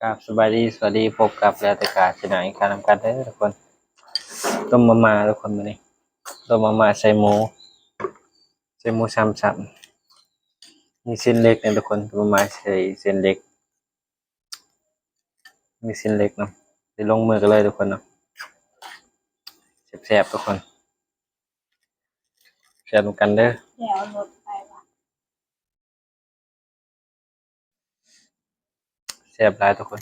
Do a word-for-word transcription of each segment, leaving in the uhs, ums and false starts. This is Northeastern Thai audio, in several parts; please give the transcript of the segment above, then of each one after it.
ครับ สบายดี สวัสดี พบกับแล้วแต่กาชนะอีกครั้งนำกันเด้อทุกคน ต้มมาม่าทุกคน มื้อนี้ ต้มมาม่าใส่หมู ใส่หมูสามชั้น มีเส้นเล็กเนี่ยทุกคน ต้มมาม่าใส่เส้นเล็ก มีเส้นเล็กเนาะ เดี๋ยวลงมือกันเลยทุกคนเนาะ แซ่บๆทุกคน แซ่บนำกันเด้อ เดี๋ยวเอารถไปว่ะ แซ่บหลายทุกคน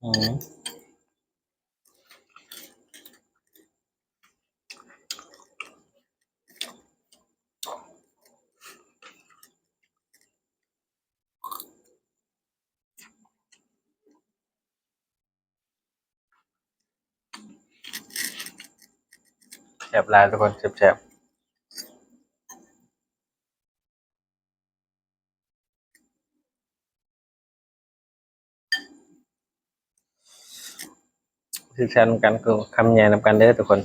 อืม แซ่บหลายทุกคน แซ่บๆ แซ่บๆนำกัน คือคำใหญ่นำกันเด้อทุกคน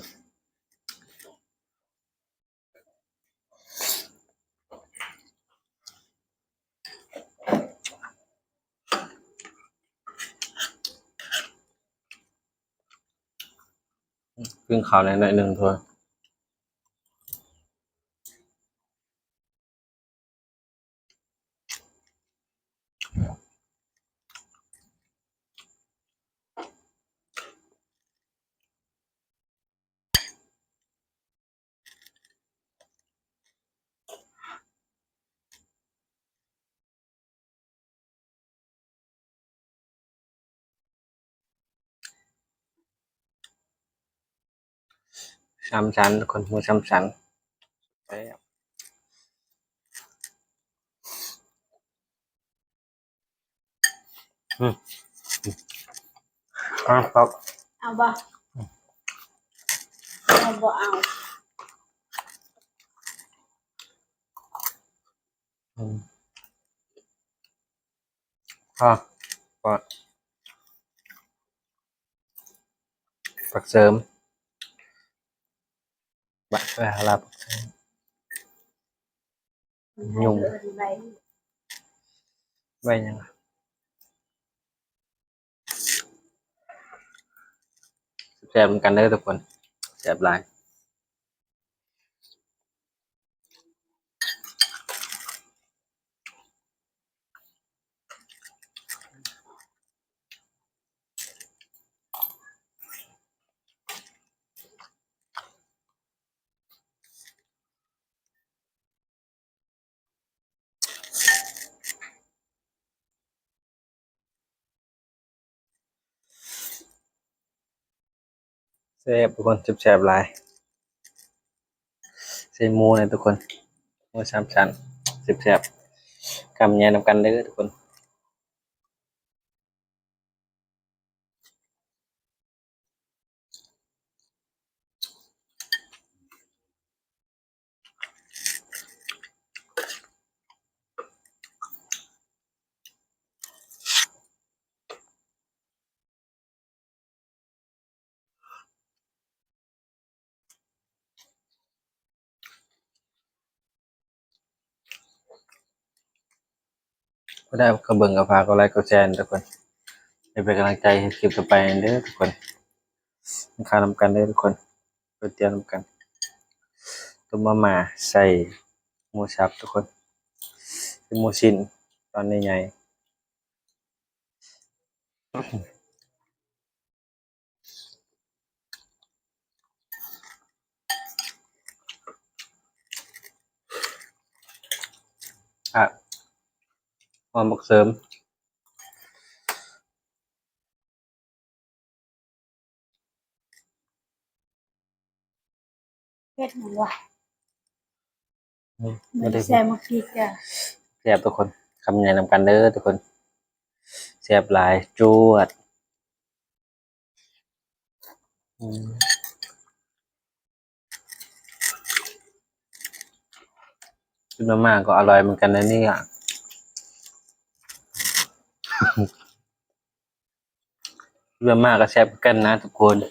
กินข้าวหน่อยหนึ่งเถอะ สามชั้นทุกคน หมูสามชั้น แซ่บ อืม อ่ะครับ เอาบ่ เอาบ่เอา อืม อ่ะ ก็ ผักเสริม บะ เออ ลาบ ยุ่ง ใบ ใบหยังอะ แซ่บเหมือนกันเด้อทุกคน แซ่บหลาย แซ่บทุกคน แซ่บๆหลาย ใส่หมูนะทุกคน หมูสามชั้น แซ่บๆ คำใหญ่นำกันเด้อทุกคน ผู้ใดก็เบิ่งก็ฝากกดไลค์กดแชร์ทุกคน ให้เป็นกำลังใจให้คลิปต่อไปเด้อทุกคน ข้าวนำกันเด้อทุกคน ก๋วยเตี๋ยวนำกัน ต้มมาม่าใส่หมูสับทุกคน เป็นหมูชิ้นตอนใหญ่ๆ อ่ะ หอมบักเสริม เผ็ดหยังวะ อืม มัน บ่ได้ แซ่บเมื่อกี้จ้ะ แซ่บทุกคน คำใหญ่นำกันเด้อทุกคน แซ่บหลาย จวด อืม กินมาม่าก็อร่อยเหมือนกันนะเนี่ย กินมาม่าก็แซ่บเหมือนกันนะทุกคน อืม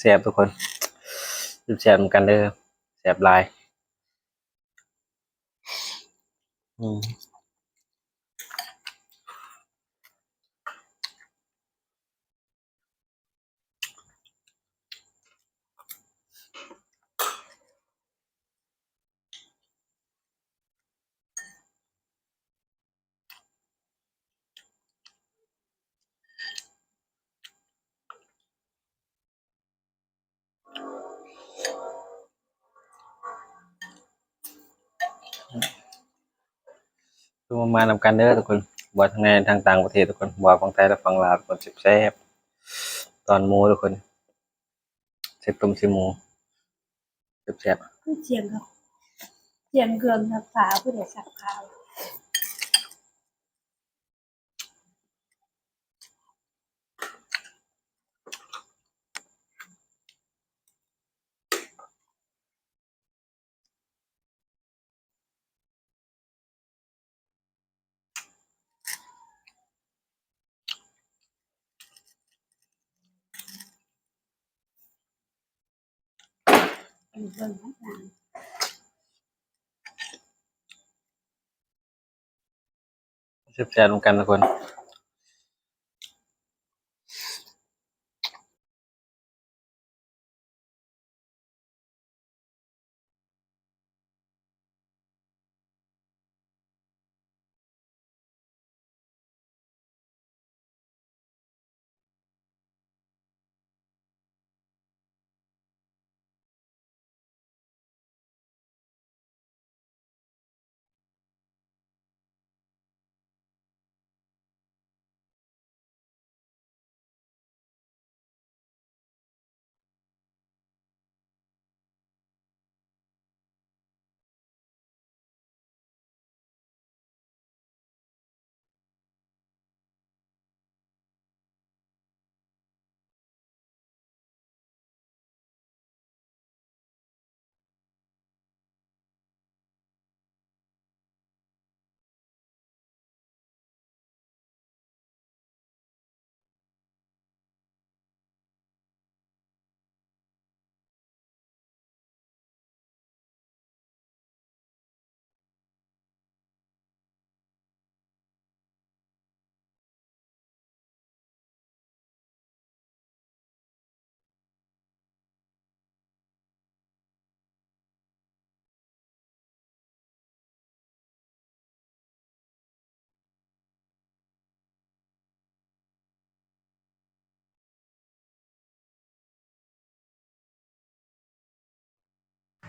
ซ่บๆทุกคน แซ่บๆเหมือนกันเด้อ แซ่บหลาย อืม ทุกคนมานำกันเด้อทุกคน บ่ว่าทั้งในทั้งต่างประเทศทุกคน บ่ว่าฝั่งไทยและฝั่งลาวทุกคน แซ่บๆ ตอนหมูทุกคน ใส่ต้มใส่หมู แซ่บๆ เสียงเขา เสียงเครื่องซักผ้า ผู้ใดซักผ้า แซ่บๆเหมือนกันทุกคน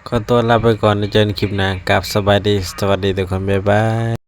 ขอตัวลาไปก่อนนะ เจอกันคลิปหน้า ครับ สบายดี สวัสดีทุกคน บ๊ายบาย